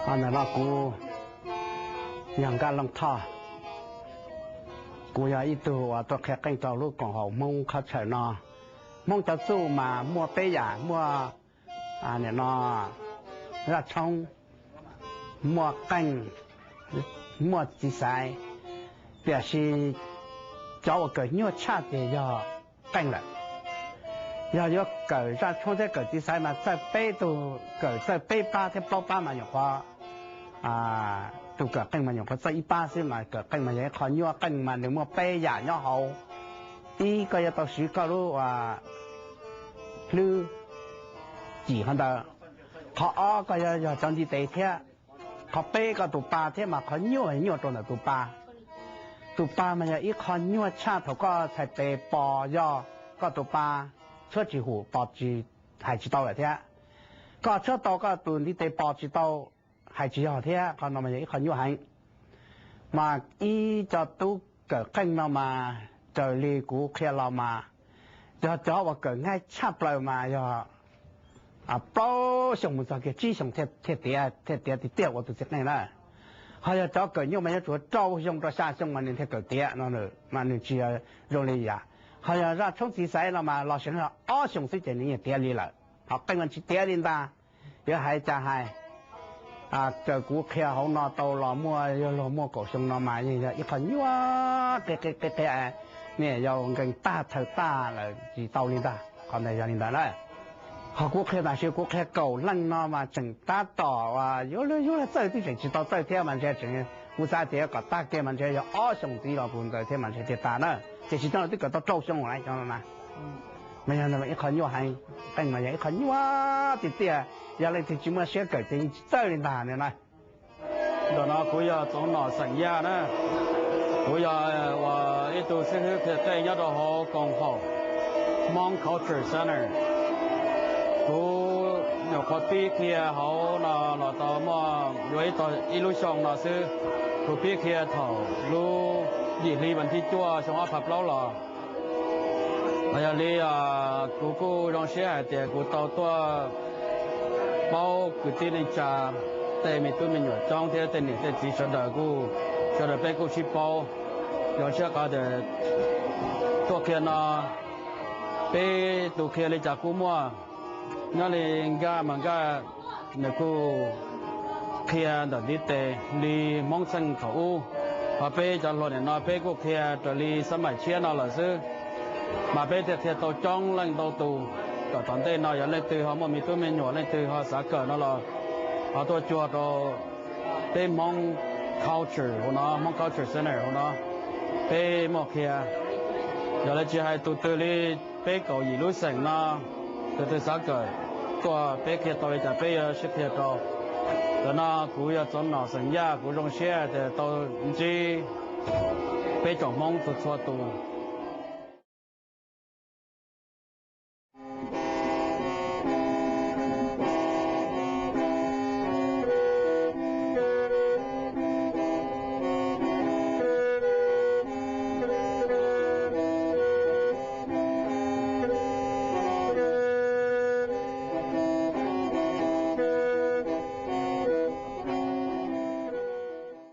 Ntawm no kuv yog Nkaj Looj Thoj, kuv yog ib tug uas tuaj qhia qeej rau lub koom haum Hmoob Qhov Tshawm no. Hmoob cov txuj mas muaj peb yam, muaj nim no zaj tshoob, muaj qeej, muaj txiv xaiv, tiam sis cov uas kawm nyuaj tshaj ces yog qeej lawm. Yog yuav kawm zaj tshoob thiab kawm txiv xaiv mas txawj peb tug, kawm txawj peb pab thiab plaub pab mas nyuam qhuav, tus kawm qeej mas nyuam qhuav txawj ib pab xwb mas kawm qeej mas yog ib qho nyuaj. Qeej mas nws muaj peb yam nyob hauv. Ib, koj yuav tau siv koj lub hlwb cim qhov ntawd. Qhov ob, koj yuav yog cov ntiv tes thiab. Qhov peb, koj tus pa thiab mas qhov nyuaj nyuaj rau ntawm tus pa. Tus pa mas yog ib qho nyuaj tshaj, thaum koj txhais tes pos yog koj tus pa tshuab tsis hum, pos tsis, hais tsis tau lawm thiab. Koj tshuab tau koj tus ntiv tes pos tsis tau, hais tsis yog thiab. Qhov no mas yog ib qho nyuaj heev. Mas ib co tub kawm qeej no mas raws li kuv qhia los mas yog cov uas kawm nyuaj tshaj plaws mas yog plaub xyoos mus txog kiag tsib xyoos thiaj tiav, thiaj tiav tiag tiag ua tus txiv qeej na. Ho yog cov kawm nyuaj mas yuav tsum rau xyoo rau xya xyoo mas nws thiaj kawm tiav no, mas nws tsis yog zoo li yam. Ho yog zaj tshoob txiv xaiv no mas los seev ob xyoos xwb ces nws yeej tiav li lawm. Ho qeej mas tsis tiav li ntag. Yuav hais cas hais, raws kuv qhia hauv no tau los muaj, yog luag muaj kaum xyoo no mas yeej yog ib qho nyuaj qe qe qe qe, niaj yau nkees tag thaw tag lawm tsis tau li ntag. Qhov ntawd yog li ntawd na. Ho kuv qhia tam sim kuv qhia kaum leej no mas tseem tab tom uas yuav luag yuav luag txawj twb tseem tsis tau txawj thiab mas ntshe tseem, kuv xav tias kom tag kiag mas ntshe yog ob xyoos ntxiv los kuv ntawd thiab mas ntshe thiaj tag na. Tiam sis cov no twb kawm tau rau xyoo lawm cov no na. Mas yog ib qho nyuaj heev, qeej mas yog ib qho nyuaj tiag tiag, yog leej twg tsis muaj siab kawm ces yeej tsis txawj li ntag na. Ntawm no kuv yog Txoov Nom xeem Yaj na. Kuv yog uas ib tug xib hwb qhia qeej nyob rau hauv koom haum Hmong Culture Center. Kuv nyuam qhuav pib qhia hauv no los tau muaj yuav ib lub xyoo no xwb. Kuv pib qhia thaum lub yim hli vas thib cuaj xyoo ob phav plaub los. Mas yog li kuv kuj zoo siab hais tias kuv tau tuaj paub kwv tij neej tsa, tej me tub me nyuam coob thiab tej niam tej txiv sawv daws kuj, sawv daws peb kuj sib paub. Zoo siab qhov tias tuaj qhia no, peb tus qhia li cas kuj muaj. Nyob li Nkaj mas Nkaj nws kuj qhia ntawm ntiv tes li Hmoob txheej thaum ub, ho peb cov hluas nim no peb kuj qhia raws li xab maim tshiab no lawm xwb. Mas peb thiaj qhia tau coob leej ntau tus. Kom tom ntej no yog leej twg ho muaj me tub me nyuam, leej twg ho xav kawm no los ho tuaj cuag rau peb Hmoob Culture hauv no, Hmoob Culture Center hauv no, peb muaj qhia. Yog li tsis hais tus twg li peb kaum yim lub xeem no, tus twg xav kawm tuaj peb qhia tau li cas peb yuav sib qhia rau. Ntawm no kuv yog Txoov Nom xeem Yaj, kuv zoo siab tias tau ntsib peb tsoom Hmoob txhua txhua tus.